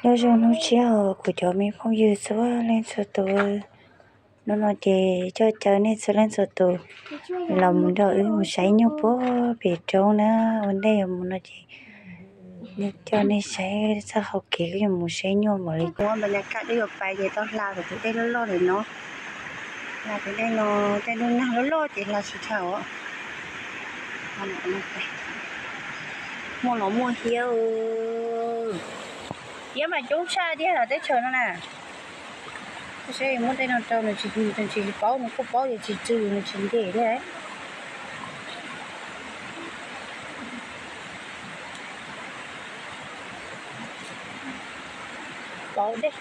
Nyob zoo hnub tshiab os kuv cov me phooj ywg txhua leej txhua tus. Hnub no ces coj caw nej txhua leej txhua tus los mus nrog wb mus saib nyuj puag pem roob na. Ua ntej yuav mus no ces coj nej saib txoj hau kev wb yuav mus saib nyuj npaum li cas. Ua npa nyas kaj dej yuav pais ces tau hla kom tus dej loj loj ntawm no. Hla tus dej no, tej hnub nag loj loj ces hla tsis dhau os. Muaj los muaj hiab, hiab mas coob tshaj tiag los teb chaws no na. Saib muab tej no rau nws tsis, nws tsis paub, nws kuj paub ces tsis tsw nws tsis nce thiab. Paub dej.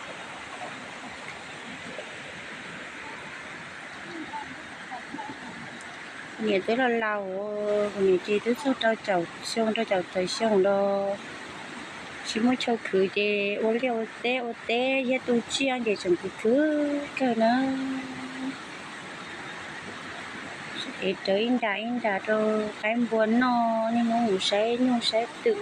Kuv niam twb laus laus, kuv niam ces twb txog rau caum xyoo rau caum tawm xyoo los tsis muaj chaw khwv ces ua liaj ua teb ua teb thiab tu tsiaj ces tseem khwv khwv kawg na. Es rawv ib nra ib nra rau qaib npua noj, niaj hnub mus saib nyuj saib twm.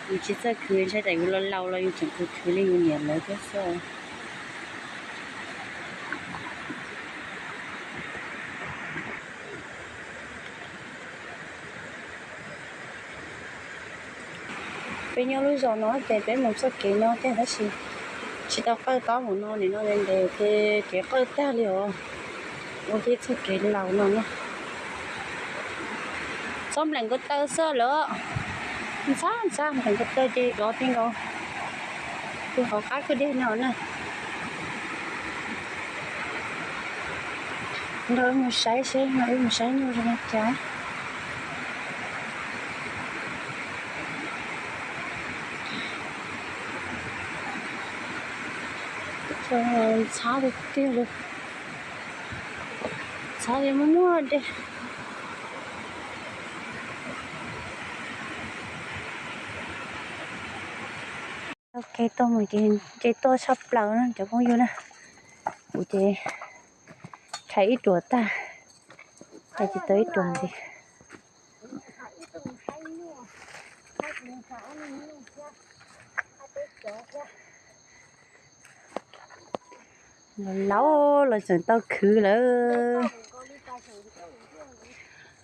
Yus tsis txawj khwv ntshai tsam yus laus laus los yus tseem khwv khwv li yus niam lawv thiab xwb. Peb nyob lub zos no ces peb mus txoj kev no thiab tab sis tsis tau qawj tob mus no, nim no ntev ntev ces kev qawj tag li os. Ua tib txoj kev laus no na. Txhob nplees ko taw xwb lawm. Ntxhab ntxhab nplees ko taw ces dov ti nkaus. Tus hauv qab kwj deg no na. Nrog wb mus saib seb no wb mus saib nyuj zoo li cas. Ntxhab tiag tiag li. Ntxhab li muaj muaj dej. Tau kev tuaj mus ces nce tuaj tshaj plaws na cov phooj ywg na. Kuv ces rhais ib ruam tag, rhais tsis tau ib ruam ntxiv. Laus los tseem tau khwv lawm.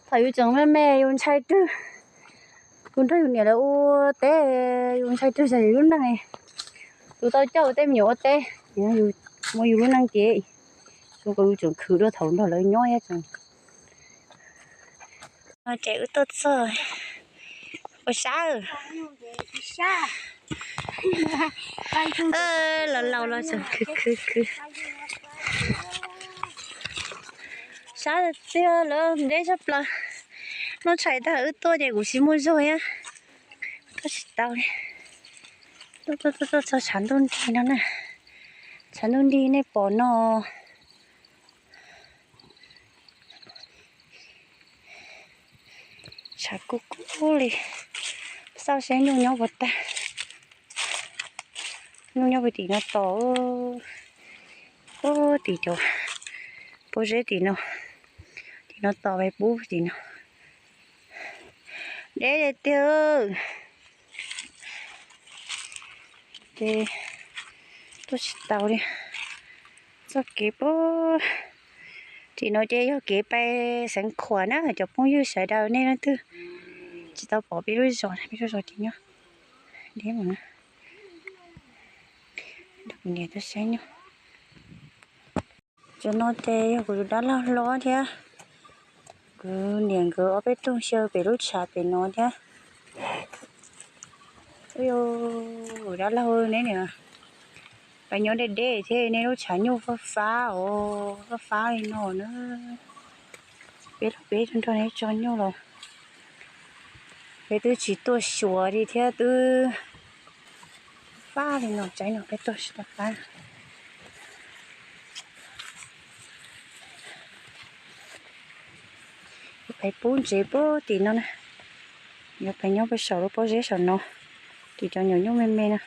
Thaum yus tseem me me yus ntshai twg, yus nrog yus niam lawv ua teb, yus ntshai twg yus lub neej. Yus tau coj tej me nyuam ua teb, yus muaj yus lub neej ces yus tseem khwv dua thaum nrog lawv nyob thiab tseem. Ces wb tuaj txog ua sab. Laus laus los tseem khwv khwv khwv. Sab tiag lawm, deb tshaj plaws. Noj tshais tag wb tuaj ces kuv tsis muaj zog thiab, tuaj tsis tau li. Tuaj tuaj tuaj txog tshav ntuj nrig no na. Tshav ntuj nrig nej pom no. Tshav kub kub li. Xauj seb nyuj nyob puas tag. Nyuj nyob puag tim no tos. Ub, tim cov pob zeb tim no, tim no tos peb pub tim no. Deb tiag. Ces tuaj tsis tau li. Txoj kev pem tim no ces yog kev pem Xeev Khuam na cov phooj ywg sawv daws, nej leej twg tsis tau pom peb lub zos, peb lub zos ces nyob deb mus na. Kuv niam tuaj saib nyuj. Cov no ces yog kuv tus dab laug hlob thiab. Kuv niam nkawd ob peb tug xyaw pem lub tshav pem no thiab. Kuv dab laug neb niam, peb nyob deb deb thiab nej lub tshav nyuj fab fab os, fab fab li no na. Peb los peb nrog neb tso nyuj los peb twb tsis tuaj xyuas li thiab twb fab li no, tsaib no peb tuaj tsis tau fab. Yuav pem pub ntsev pem tim no na. Yuav pem nyob pem saum lub pob zeb saum no. Tim cov nyuam nyuj me me no,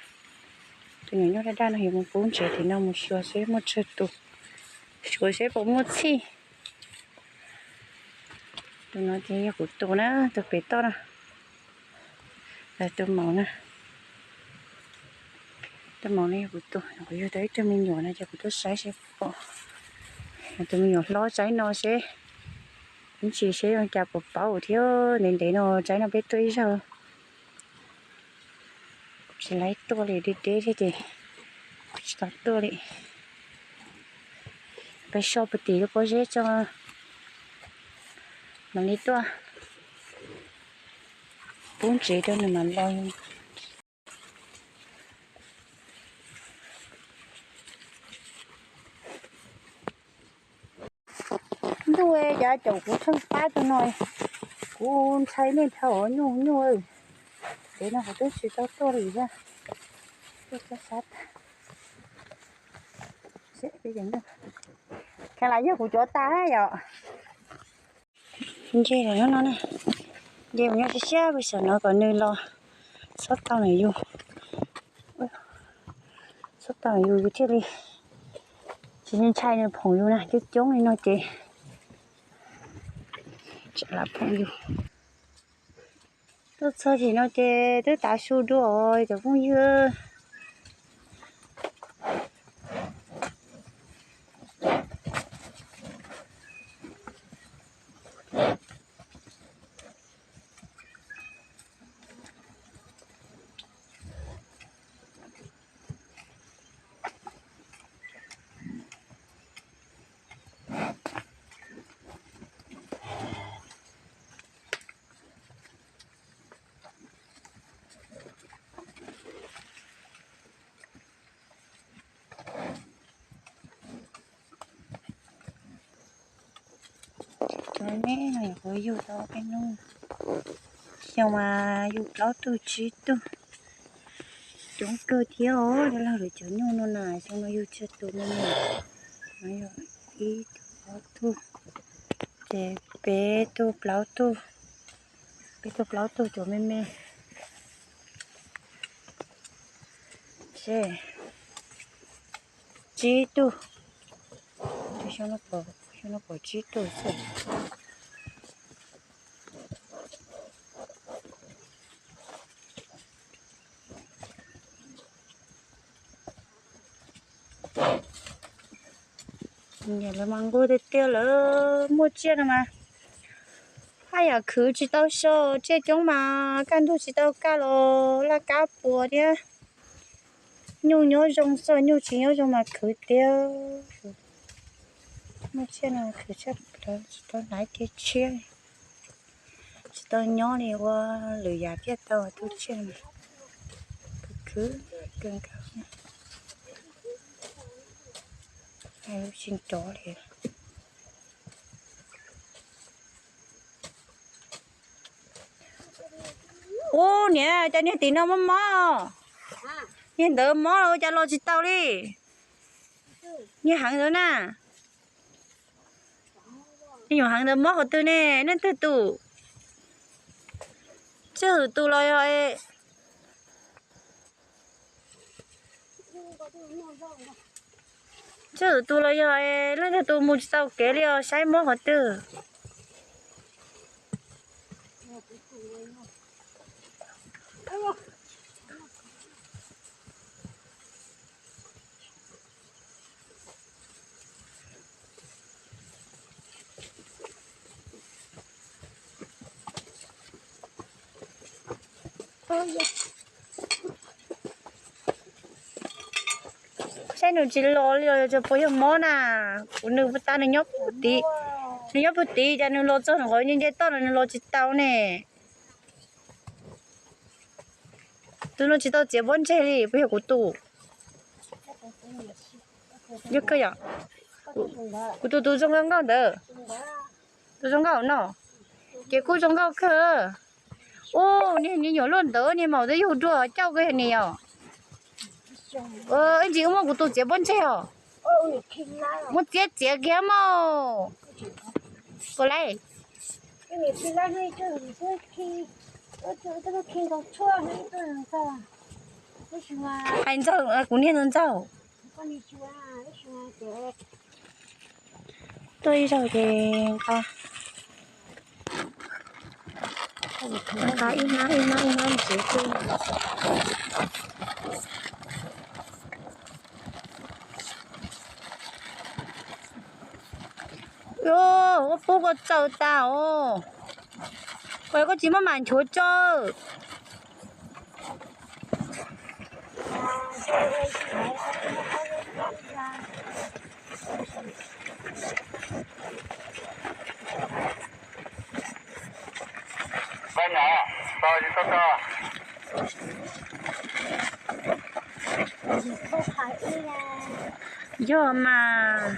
cov nyuam nyuj daj daj no yuav mus pub ntsev tim no mus xyuas seb muaj tsawg tus, xyuas seb puas muaj txhij. Tus no ces yog kuv tus na, tus pem toj no. Tus maum na, tus maum no yog kuv tus, kuv yug tau ib tug me nyuam no ces kuv tuaj saib seb pom tus me nyuam hlob tsaib no seb, ib ntsis seb zoo cas puas paub thiab. Ntev ntev no tsaib no peb tuaj ib zaug, kuv tsis laib tuaj li, deb deb thiab ces kuv tsis tau tuaj li. Peb soj puag tim lub pob zeb tso, mam li tuaj pub ntsev rau nws mam los. Ntuj, cas caum kuv tsheej pab rau no, kuv ntshai nej dhau nyuj nyuj. Tsev no kuv twb tsis tau tuaj li thiab. Tuaj sab sab tag. Kheev lam yog kuv cov tas yom. Nce los no na, nce mus nyob siab siab pes xav no kom nws los txhob tau ntawm yus, txhob tau ntawm yus yus thiaj li tsis ntshai nws phoom yus na. Coob coob li no ces tsam lam phoom yus. Tuaj txog tim no ces twb tav su dua os cov phooj ywg. Cov neb no yog kuv yug tau peb hnub, xyoo mas yug plaub tug tsib tug, coob kawg thiab os. Cov laug lawv cov nyuj no na, xyoo no yug tsawg tus me me, no yog ib tug ob tug, ces peb tug plaub tug, peb tug plaub tug cov me me. Tsib tug, xyoo no pom tsib tug xwb. Lawv mas nquag tiag tiag, lawv muaj tsiaj no mas haj yam khwv tsis tau so, tsiaj coob mas kaj ntug tsis tau kaj los laj kab puas thiab. Nyuj nyob zoo xwb, nyuj tsis nyob zoo mas khwv tiag. Muaj tsiaj no khwv tshaj plaws, tsis tau hnav ib ce tshiab, tsis tau nyob li ua lwm yam thiaj tau tus tsiaj no. Khwv khwv kawg nkaus, tsis nrov li. Ub niam, cas niag tim no mob mob, niag ntawd mob los ua cas los tsis tau li. Niag heev ntawd na, niag nyuam heev ntawd mob qhov twg ne, leej twg tus? Tswj hwm tus los yog, tswj hwm tus los yog leej twg tus mus tsis tau kev li os, saib mob qhov twg. Saib nws tsis los li os, puas yog mob na? Kuv nws puag ta nws nyob puag tid, nws nyob puag tid cas nws los txog nws qhov nce nce toj no nws los tsis tau ne. Tus no tsis tau txiav pob ntseg li, puas yog kuv tus? Yog kawg yom. Kuv tus, tus zoo nkauj nkauj ntawd, tus zoo nkauj no, ces kuj zoo nkauj kawg. Ub, niag me nyuam luaj ntawd niag maum twb yug dua cauj kawg niag yom. Ib ntsis wb muab kuv tus txiav pob ntseg os. Muab txiav txiav kiag mog. Puas laib? Hais ntxaug, kuv niag ntxaug ntxaug. Tuaj ib zaug ces nqa. Nqa ib hnab ib hnab ib hnab ntxiv xwb. Ua pub koj txaws tas os. Koj tsis muab mam nchuav tso. Yog mas.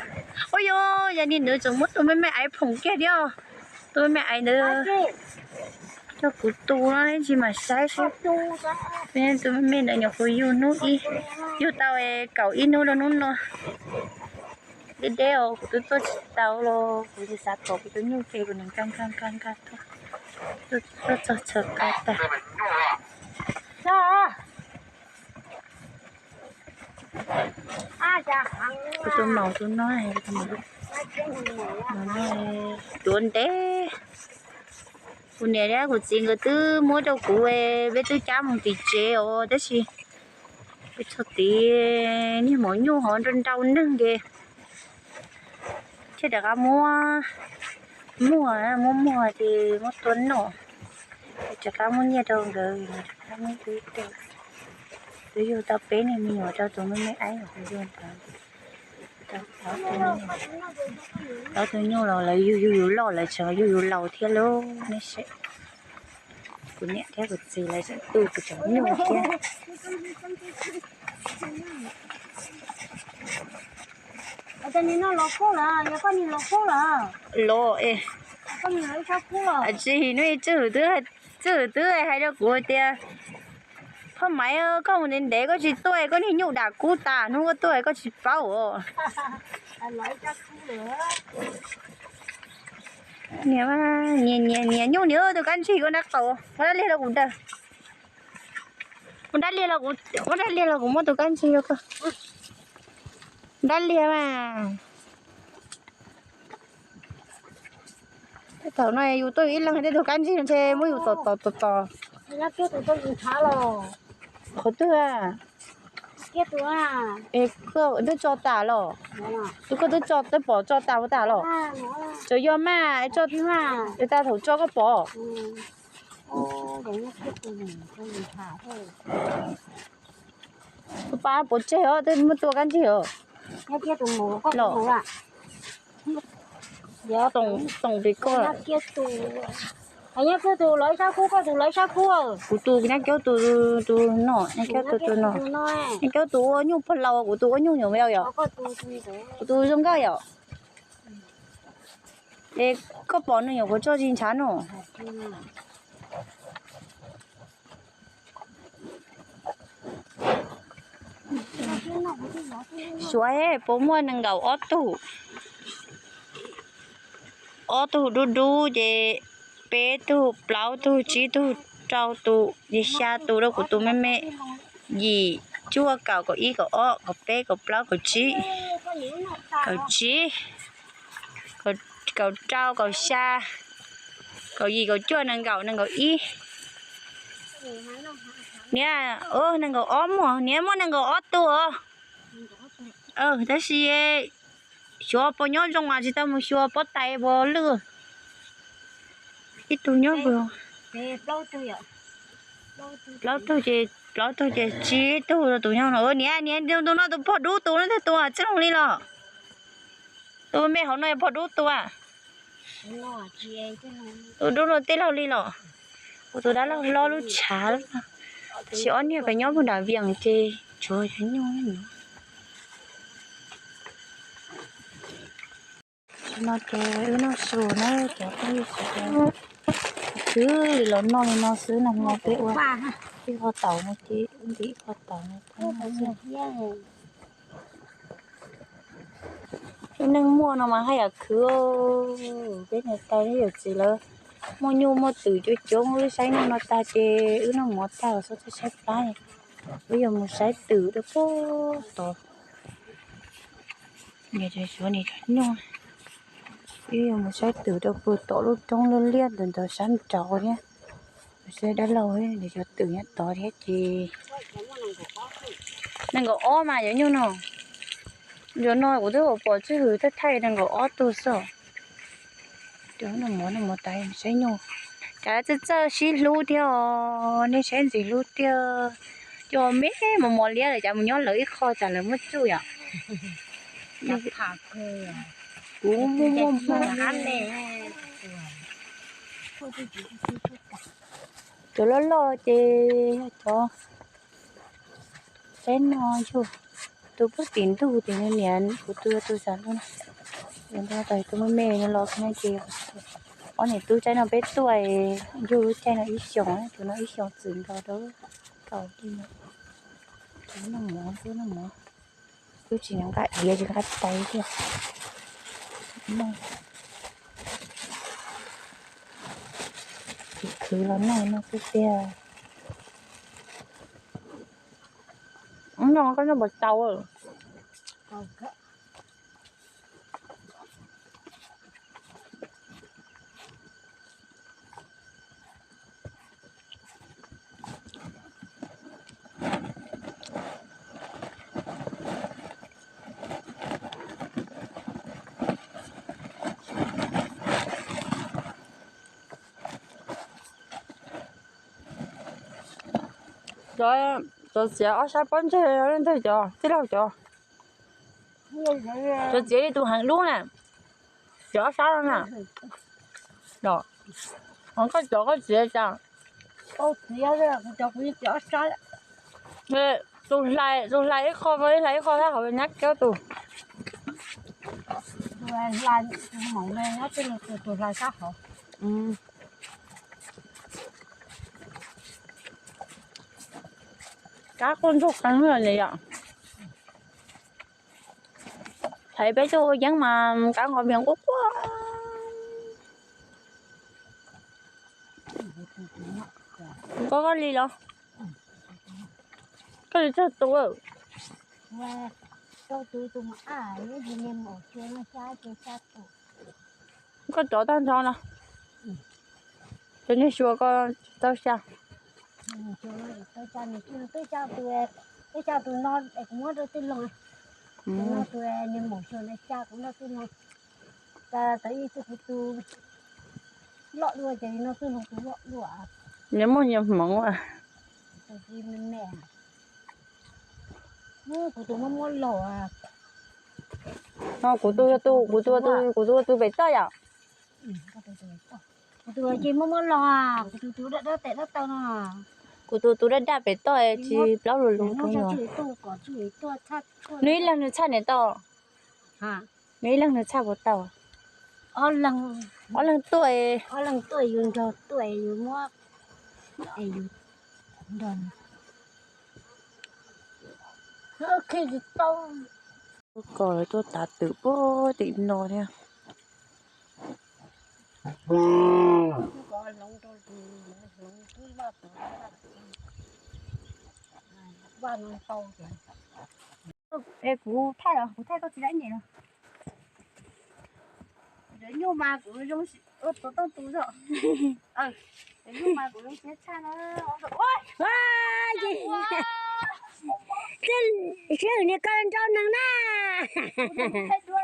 Ua yog, yog li ntawd tseem muab tus me me aiv phoom kiag thiab. Tus me me aiv ntawd coj kuv tu no ib ntsis mam saib seb. Tus me me ntawd nyuam qhuav yug hnub ib, yug tau kaum ib hnub rau hnub no. Deb deb os, kuv twb tuaj tsis tau los kuv xav kom kuv tus nyuj ces kuv nws nkag nkag nkag nkag tuaj txog txhaws ka tag. Kuv tus maum tus no, tuav ntev. Kuv niam thiab kuv txiv nkawd twb muab rau kuv, peb twb cab mus tim tsev os, tab sis peb txog tid niag maum nyuj ho nrau nrau neeg ces thiaj rov qab muab muag, muab muag ces muab tua noj. Rov qab muab nyiaj rau nkawd, rov qab muab twb rau, twb yug tau peb niag me nyuam rau tus me me aib uas kuv yug ntawd. Ob tug nyuj los lawv yug yug yus loj lawv tseem yug yus laus thiab lauj, nej saib. Kuv niam thiab kuv txiv lawv tseem tu kuv cov nyuj thiab. Los es, tsis, hnub ib Tswj Hwm twb hais rau kuv tias, Phaj Maiv, koj mus ntev ntev koj tsis tuaj, koj niag nyuj dam kub tas, hnub koj tuaj koj tsis paub os. Niam, niam, niam nyuj, niam tus kab ntsig koj nrab qaum, muab dab liag rau kuv daws. Muab dab liag los kuv, muab dab liag los kuv muab tus kab ntsig rau koj. Dab liag mas. Thaum no yus tuaj yus ib leeg, tej tus kab ntsig no ntshe muab yus tom tom tom tom. Qhov twg? Es koj twb tso tas los? Tus koj twb tso, twb pom tso tas ua tas los? Tseem yog mas, tso tas thaum tso koj pom. Tus pab puas tseg os, twb muab tua kab ntsig os. Los, toom pem koj. Kuv tus nyab kiab tus, tus no, nyab kiab tus tus no. Nyab kiab tus ua nyuj pog laus, kuv tus ua nyuj nyuam yau yom. Kuv tus zoo nkauj yom. Es koj pom nws nyuam qhuav tso tsis ntshav no. Suav puas muaj nees nkaum ob tug, ob tug dub dub ces peb tug, plaub tug, tsib tug, rau tus, xya tus rau kuv tus me me, yim, cuaj, kaum, kaum ib, kaum ob, kaum peb, kaub plaub, kaum tsib, kaum tsib, kaum rau, kaum xya, kaum yim, kaum cuaj, nees nkaum, nees nkaum ib. Niam, nees nkaum ob muaj, niam muaj nees nkaum ob tug os. Tab sis xyuas puas nyob zoo mas tsis tau mus xyuas pob tais puas lwj. Ib tug nyob, plaub tug ces, plaub tug ces tsib tug rau tus nyob no. Niam, niam, tus no tus pog dub tus no tus txij li los? Tus me hauv no pog dub tus a? Tus dub no tij laug li los? Kuv tus dab laug hlob lub tshav. Tab sis ob niag pem nyob puag nram Vias ces tsuav cov nyuj no. No ces wb noj su na cov phooj ywg sawv daws. Twb li los noj li no xwb, nag hmo peb ua ib qho taum no ces wb ntim ib qho taum no. Lub neej muaj no mas haj yam khwv. Peb niam tais thiab yawm txiv lawv muaj nyuj muaj twm coob coob, wb saib nyuj no tag ces wb noj mov tag los txhob txhob saib plab, wb yuav mus saib twm rau puag tod. Suav nim cov nyuj, wb yuav mus saib twm rau puag tom lub roob liab liab ntawd ntawd sab nraud thiab. Saib dab laug, nws cov twm nyob tod thiab ces. Nees nkaum ob mas cov nyuj no. Cov no kuv twb pom tswj hwm thaij thaij nees nkaum ob tug xwb. Cov no mov no mov tas saib nyuj. Cas txawj txawj sib hlub thiab os, nej saib ntxim hlub tiag. Cov me mos mos liab lawm cas mus nyob lawv ib qho cas lawv muaj txuj yom. Kuv muaj muaj muaj. Cov loj loj ces yog cov saib no yug, tus pub tim ntug ces nws niam kuv tus yog tus xav lub na. Yog nrog tus me me no los no ces ob niam tub tsaib no peb tuaj yug lub caij no ib xyoos, tus no ib xyoos txwm nrog rau kaum li no. Tus no mov, tus no mov. Twb tsis nqa diav tsis nqa tais thiab. Khwv los noj no xwb tiag. No koj noj puas tau? Cov, cov txiav ob sab pob ntseg leej twg cov tij laug cov? Cov txiav li tus heev dub na, cov ob sab no na. Los, koj cov koj txiav cas? Tus hlais, tus hlais ib qho, ib hlais ib qho sab hauv nyab kiab tus. Kab quaj ntsuag qees li yom. Thaum peb tuaj ua yeeb mas kab nqos vias quaj quaj. Koj, koj li los? Koj li tsawg tus? Koj cov tag nrho no, cov niag xyuas koj tau xya. Twb xya tus no es kuv muab rau tij laug. Tus no tus niag maum xyuas no xya kuv nrog tij laug. Cas tau ib tug kuv tus loj dua ces no tij laug tus loj dua. Nyias muaj nyias hmoov. Tus me me. Kuv tus muab muab los. Kuv tus yog tus, kuv tus, kuv tus tus pem toj yom. Kuv tus ces muab muab los, kuv tus tus daj daj pem toj no. Kuv tus tus daj daj pem toj tsis plaub lus lus. Nws ib leeg nws txhaj niam tau? Nws ib leeg nws txhaj puas tau? Ob leeg tuaj, ob leeg tuaj yus nrog tuaj yus muab, yus nrog. Kom lawv tuaj tav twm puag tim no thiab. Es kuv thaij os, kuv thaij koj tsis laib nyem los. Cov nyuj mas kuv zoo, ua tus tooj tus zog. Cov nyuj mas kuv zoo siab tshaj na. Sib hwm niag ko nrau neeg na. Sib hwm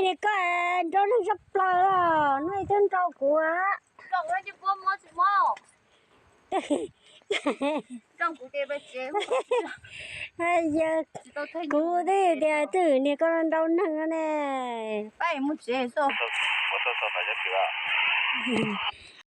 niag ko nrau neeg tshaj plaws os, nws twb nrau kuv. Yog kuv twb tias twb hwm niag ko nrau neeg no ne.